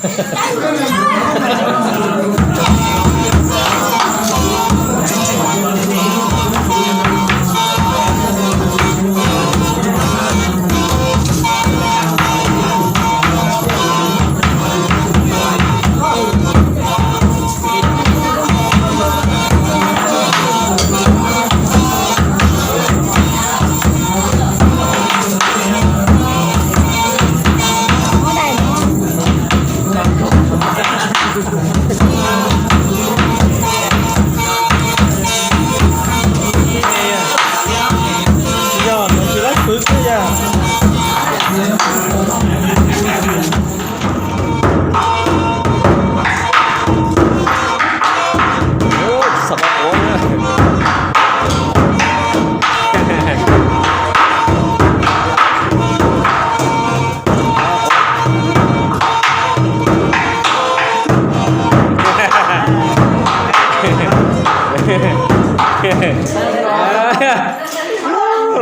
Yog ntawd tsis laib pwv xwb yog.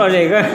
Los zem koj.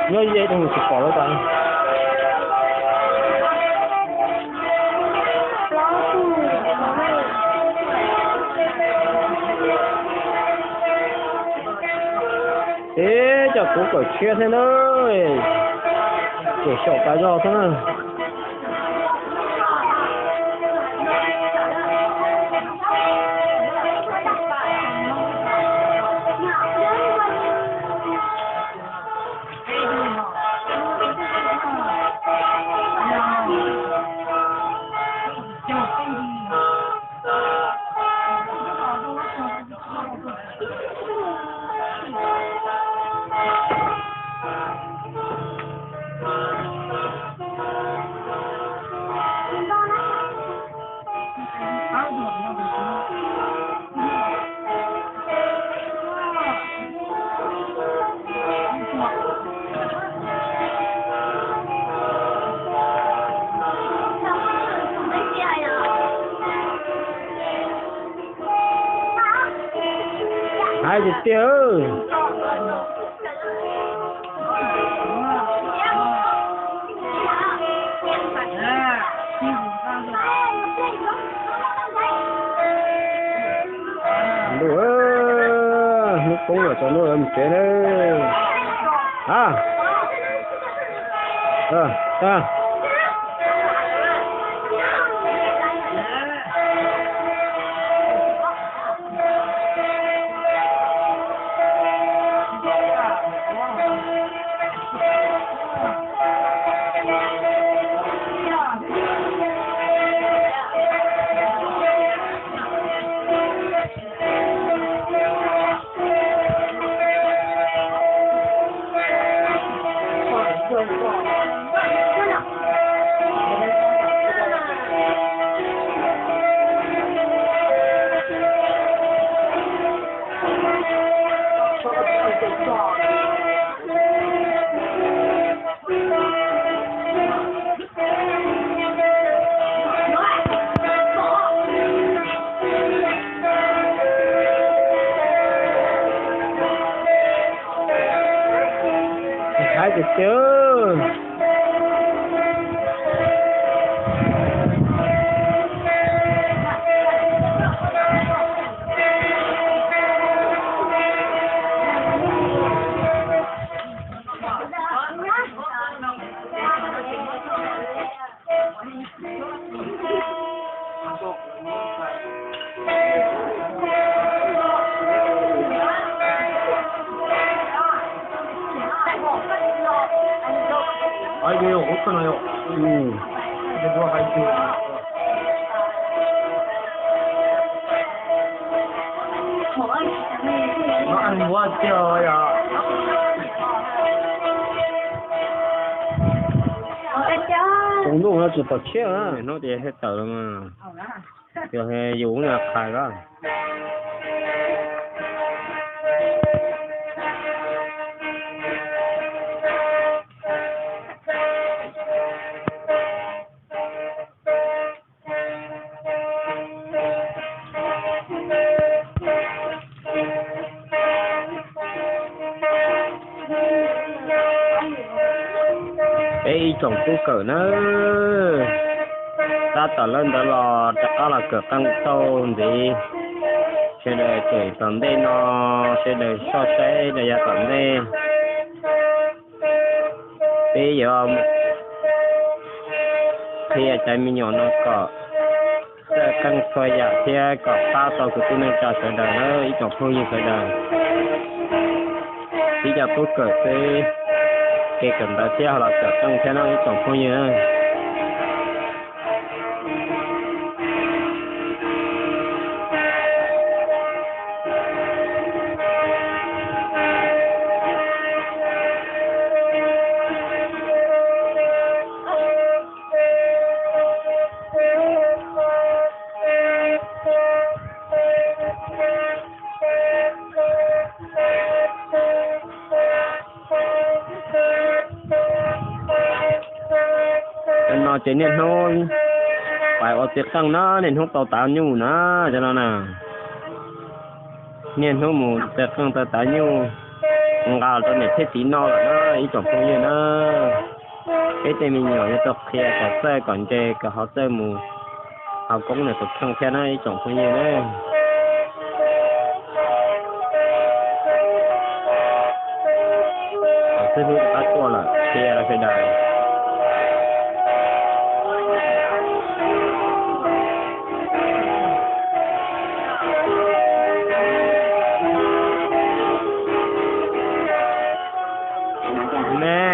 Nyob ze rau tsis pom lawm tas. Teb cov kuv kawm tshiab thiab na, kuv xyaum tas zog xwb na. Hais tiag tiag. Ntuj, hnub poob lawm, tsaus ntuj mus tsev nawb. A, a. Qaib tiag tiag. Tus ntuj no tsis pom tshiab na, hnub tias thiaj tawm los mas, yus ua qhais los. Peb ib tsoom tub kawm nawb, tab tom lawb ntawd los rov qab los kawm qeej tau ntxiv. Sawv daws tseem tom ntej no, sawv daws soj saib rau yav tom ntej. Peb yuav qhia cov me nyuam no kom txawj qeej txhua yam thiab kom pab tau kwv tij neej tsa sawv daws na ib tsoom phooj ywg sawv daws. Peb cov tub kawm xwb, kev kawm ntawv thiab ho los kawm qeej thiab no ib tsoom phooj ywg na. Cov no ces niaj hnub pais ua txiv qeej na, niaj hnub tau tav nyuj na, cov no na. Niaj hnub mus txiv qeej tau tav nyuj, nqa rau niam thiab txiv noj lawm na ib tsoom phooj ywg na. Peb tej me nyuam yuav tau qhia kom txawj kom ntse kom ho txawj mus haus koob nws tus kheej thiab na ib tsoom phooj ywg na. Xib hwb rov qab tuaj lawm qhia rau sawv daws. Ne,